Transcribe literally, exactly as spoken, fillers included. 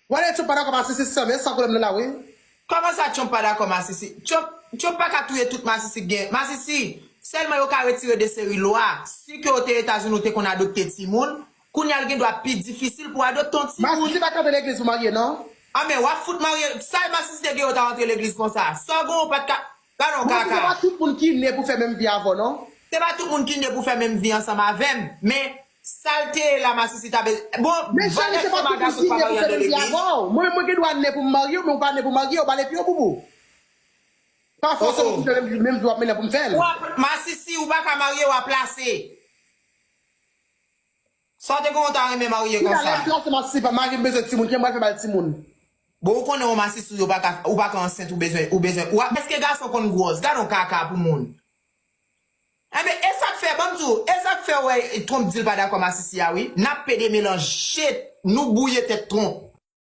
Wale Trump pa dakò masisi, se men san pwoblèm nan la, wi. Kòman sa Trump pa dakò masisi? Trump, Trump pa ka touye tout masisi k gen. Masisi, sèlman yo ka retire de seri lwa. Si ke yo te Etazini ou te konn adopte timoun, kounye a l gen dwa pi difisil pou adopte yon timoun. Masisi pa ka antre legliz pou marye, non? A men w ap fout marye, sa masisi te gen yo ta antre legliz konsa? Sa w gen w pa t ka. Gade yon Masisi, se kaka. Pa tout moun ki ne pou fè menm vi avè w, non? Se pa tout moun ki ne pou fè menm vi ansanm avè m, men sa l te ye la masisi ta bezwen. Bon, Men cheri, se pa tout moun ki ne pou fè menm vi avè w. Mwen menm, mwen gen dwa ne pou m marye w, men ou pa ne pou marye w, bale pye w, boubou. Pa fòse Oh, oh. Mwen pou fè menm, menm vi w ap mennen pou m fè l. W ap, masisi, ou pa ka marye, w ap plase. Sa w te gen w ta renmen marye Kounya konsa? Lè m plase masisi, pa mari m bezwen timoun, ki m pral fè ba l timoun? Bon, ou konnen yon masisi, ou pa ka, ou pa ka ansent, ou bezwen, ou bezwen. Ou ap, èske gason konn gwòs? Gade yon kaka pou moun. Enben, e sa k fè, ban m di w, e sa k fè w wè Trump di l pa dakò masisi a, wi. N ap pede melanje, nou bwouye tèt Trump.